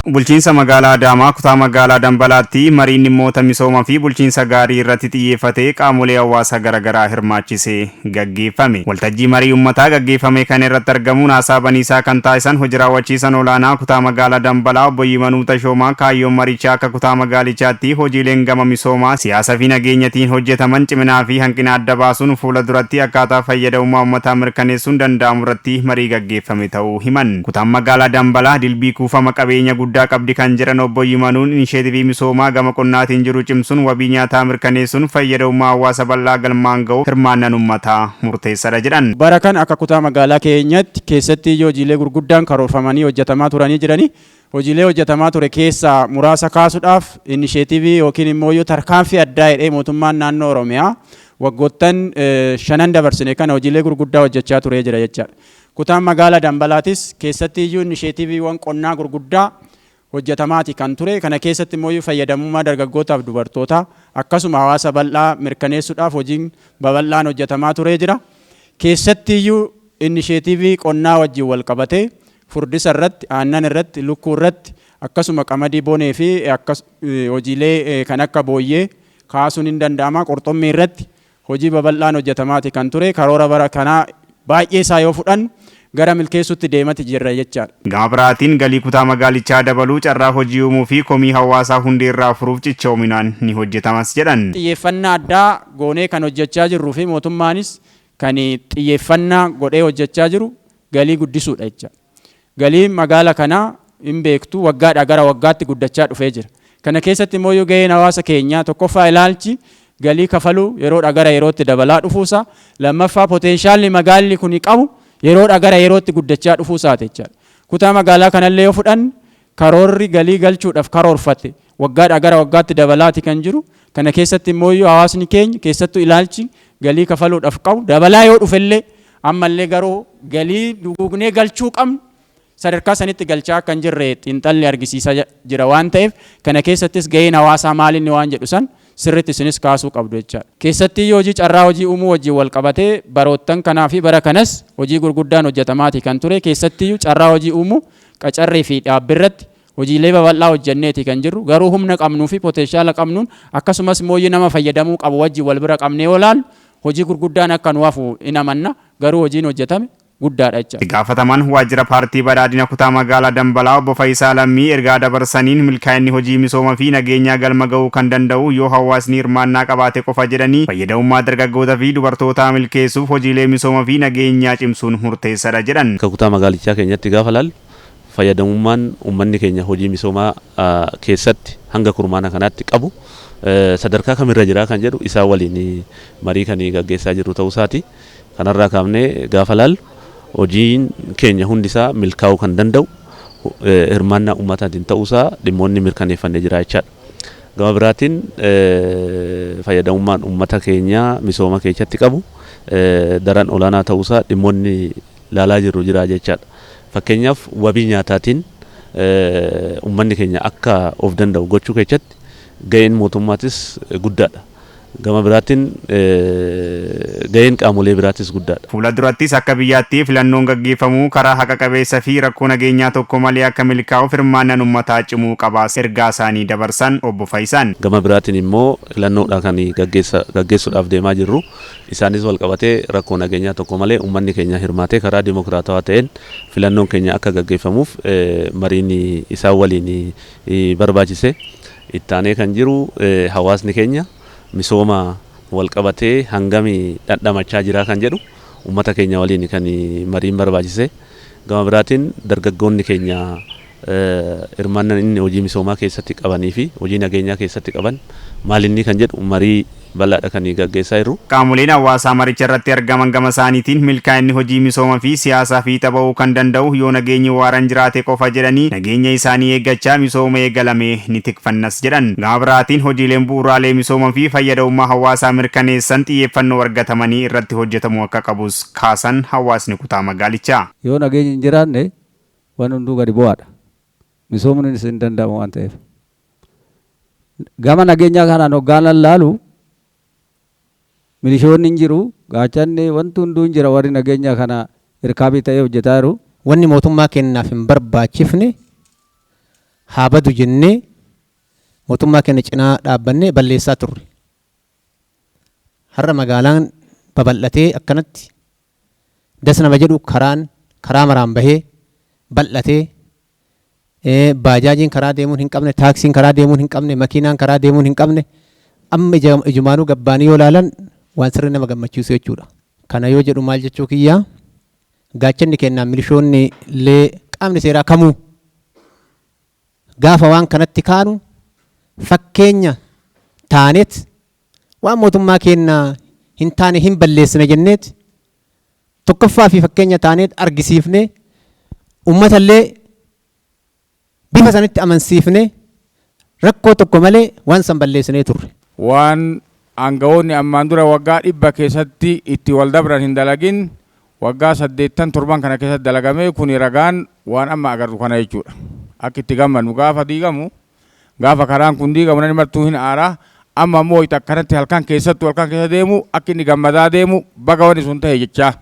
Bulchiinsa magaalaa Adaamaa kutaa magaalaa Dambalaatti mariin dhimmoota misoomaa fi bulchiinsa gaarii irratti xiyyeeffatee qaamolee hawaasaa garaagaraa hirmaachisee gaggeeffame. Waltajjii marii uummataa gaggeeffame kana irratti argamuun haasaa baniisaa kan taasisan hojii raawwachiisan olaanaa kutaa magaalaa Dambalaa obbo Yimanuu Tashoomaa kaayyoon marichaa akka kutaa magaalichaatti hojiileen gama misoomaa siyaasaa fi nageenyatiin hojjetaman ciminaa fi hanqina adda baasuun fuula duratti akkaataa fayyadamummaa uummataa mirkaneessuun danda'amu irratti marii gaggeeffame ta'uu himan. Kutaan magaalaa Dambalaa dilbii kuufama qabeenya guddaa qabdi kan jedhan obbo Yimanuun inisheetivii misoomaa gama qonnaatiin jiru cimsuun wabii nyaataa mirkaneessuun fayyadamummaa hawaasa bal'aa galmaan ga'uuf hirmaannaan uummataa murteessaadha jedhan. Bara kan akka kutaa magaalaa keenyatti keessatti hojiilee gurguddaan karoorfamanii hojjetamaa turanii jiranii hojiilee hojjetamaa ture keessaa muraasa kaasuudhaaf inisheetivii yookiin immoo tarkaanfii addaa jedhee mootummaan naannoo Oromiyaa waggoottan shanan dabarsine kana hojiilee gurguddaa hojjechaa turee jira jechaadha. Kutaan magaalaa Dambalaatis keessatti iyyuu inisheetiviiwwan qonnaa gurguddaa hojjetamaati kan ture. Kana keessatti immoo fayyadamummaa dargaggootaaf dubartootaa akkasuma hawaasa bal'aa mirkaneessuudhaaf hojiin babal'aan hojjetamaa turee jira. Keessatti iyyuu inisheetivii qonnaa wajjin wal qabatee furdisa irratti, aannan irratti, lukkuu irratti akkasuma qamadii bonee fi hojiilee kan akka booyyee kaasuun hin danda'ama. Qurxummii irratti hojii babal'aan hojjetamaati kan ture. Karoora bara kanaa baay'ee isaa yoo fudhannu gara milkeessuutti deemati jirra jechaadha. Gama biraatiin galii kutaa magaalichaa dabaluu carraa hojii uumuu fi komii hawaasaa hundeerraa furuuf cichoominaan ni hojjetamas jedhan. Xiyyeeffannaa addaa goonee kan hojjechaa jirruu fi mootummaanis kan xiyyeeffannaa godhee hojjechaa jiru galii guddisuudha jecha. Galiin magaala kanaa hin beektu waggaadhaa gara waggaatti guddachaa dhufee jira. Kana keessatti immoo gaheen hawaasa keenyaa tokkoffaa ilaalchi galii kafaluu yeroodhaa gara yerootti dabalaa dhufuusaa, lammaffaa poteenshaalli magaalli kun qabu yeroodhaa gara yerootti guddachaa dhufuusaati jechaadha. Kutaa magaalaa kanallee yoo fudhanne karoorri galii galchuudhaaf karoorfate waggaadhaa gara waggaatti dabalaati kan jiru. Kana keessatti immoo hawaasni keenya keessattuu ilaalchi galii kafaluudhaaf qabu dabalaa yoo dhufellee ammallee garuu galii duguugnee galchuu qabnu sadarkaa sanitti galchaa akka hin jirre xiinxalli argisiisaa jira waan ta'eef kana keessattis gaheen hawaasaa maalinni waan jedhu san sirriitti isinis kaasuu qabdu jechaadha. Keessatti hojii carraa hojii uumuu wajjin wal qabatee baroottan kanaa fi bara kanas hojii gurguddaan hojjetamaati kan ture. Keessatti carraa hojii uumuu qacarrii fi dhaabbiirratti hojiilee babal'aa hojjenneeti kan jirru. Garuu humna qabnuu fi potenshaala qabnuun akkasumas immoo nama fayyadamuu qabu wajjin wal bira qabnee yoo ilaallu hojii gurguddaan akka nu hafu in amanna. Garuu hojiin hojjetame guddaadha jecha. Gaafatamaan waajjira paartii badhaadhina kutaa magaalaa Dambalaa obbo Fayisaa Lammii ergaa dabarsaniin milkaa'inni hojii misooma fi nageenyaa galma ga'uu kan danda'u yoo hawaasni hirmaannaa qabaate qofa jedhanii fayyadamummaa dargaggootaa fi dubartootaa milkeessuuf hojiilee misooma fi nageenyaa cimsuun murteessaadha jedhan. Akka kutaa magaalichaa keenyatti gaafa laallu fayyadamummaan uummanni keenya hojii misoomaa keessatti hanga kurmaana kanaatti qabu sadarkaa kamirra jira kan jedhu isaa waliin marii kan gaggeessaa jirru ta'uu isaati. Kanarraa kaafnee gaafa laallu hojiin keenya hundisaa milkaa'uu kan danda'u hirmaannaa uummataatiin ta'uusaa dhimmoonni mirkaneeffannee jira jechaadha. Gama biraatiin fayyadamummaan uummata keenyaa misooma keessatti qabu daran olaanaa ta'uusaa dhimmoonni laalaa jirru jira jechaadha. Fakkeenyaaf wabii nyaataatiin uummanni keenya akka of danda'u gochuu keessatti gaheen mootummaatis guddaadha. Gama biraatiin gaheen qaamolee biraatis guddaadha. Fuula durattis akka biyyaatti filannoon gaggeeffamu karaa haqa qabeessa fi rakkoo nageenyaa tokko malee akka milkaa'uuf hirmaannaan uummataa cimuu qabaas ergaa isaanii dabarsan obbo Faayisaan. Gama biraatiin immoo filannoodha kan gaggeessuudhaaf deemaa jirru. Isaanis wal qabatee rakkoo nageenyaa tokko malee uummanni keenya hirmaatee karaa dimokiraatawaa ta'een filannoon keenya akka gaggeeffamuuf mariin isaan waliin barbaachise. Ittaanee kan jiru hawaasni keenya misooma wal qabatee hangami dhandhamachaa jira kan jedhu uummata keenya waliin kan mariin barbaachise. Gama biraatiin dargaggoonni keenya hirmaannaan inni hojii misoomaa keessatti qabanii fi hojii nageenyaa keessatti qaban maalinni kan jedhu marii bal'aadha kan gaggeessaa jirru. Qaamoleen hawaasaa maricha irratti argaman gama isaaniitiin milkaa'inni hojii misoomaa fi siyaasaa fi ta'uu kan danda'u yoo nageenyi waaraan jiraate qofa jedhanii nageenya isaanii eeggachaa misooma eegalame ni tikfannas jedhan. Gama biraatiin hojiileen bu'uuraalee misoomaa fi fayyadamummaa hawaasaa mirkaneessan xiyyeeffannoo argatamanii irratti hojjetamuu akka qabus kaasan hawaasni kutaa magaalichaa. Yoo nageenyi hin jiraanne waan hunduu gadi bu'aadha. Misoomni hin danda'amu waan ta'eef. Gama nageenyaa kanaan hoggaan laalu milishoonni hin jiru, gaachanni wanti hunduu hin jira warri nageenya kana hirkaabii ta'ee hojjetaa jiru. Wanni mootummaa kennaaf hin barbaachifne Haa badu jennee mootummaa keenya cinaa dhaabbannee balleessaa turre. Har'a magaalaan babal'atee akkanatti das nama jedhu, karaan karaa maraan bahee bal'atee, baajaajiin karaa deemuun hin qabne, taaksiin karaa deemuun hin qabne, makiinaan karaa deemuun hin qabne, amma ijumaanuu gabbaanii yoo ilaalan waan sirrii nama gammachiisu jechuudha. Kana yoo jedhu maal jechuu kiyyaa, gaachanni kennaan milishoonni illee qaamni seeraa kamuu gaafa waan kanatti kaanu fakkeenya taanet waan mootummaa kennaa hin taane hin balleessine jenneet tokkoffaa fi fakkeenya taaneet argisiifne, uummatallee bifa sanitti amansiifne, rakkoo tokko malee waan san balleessinee turre. Waan aangawoonni ammaan dura waggaa 100 keessatti itti wal dabran hin dalagin waggaa 87 kana keessatti dalagamee, kuni ragaan waan amma agarru kana jechuudha. Akka itti gammannu gaafa diigamu, gaafa karaan kun diigamu namni martuu hin aaraa. Amma ammoo itti akkanatti halkan keessattuu halkan keessa deemu, akka inni gammadaa deemu, baga wanni sun ta'e jechaa.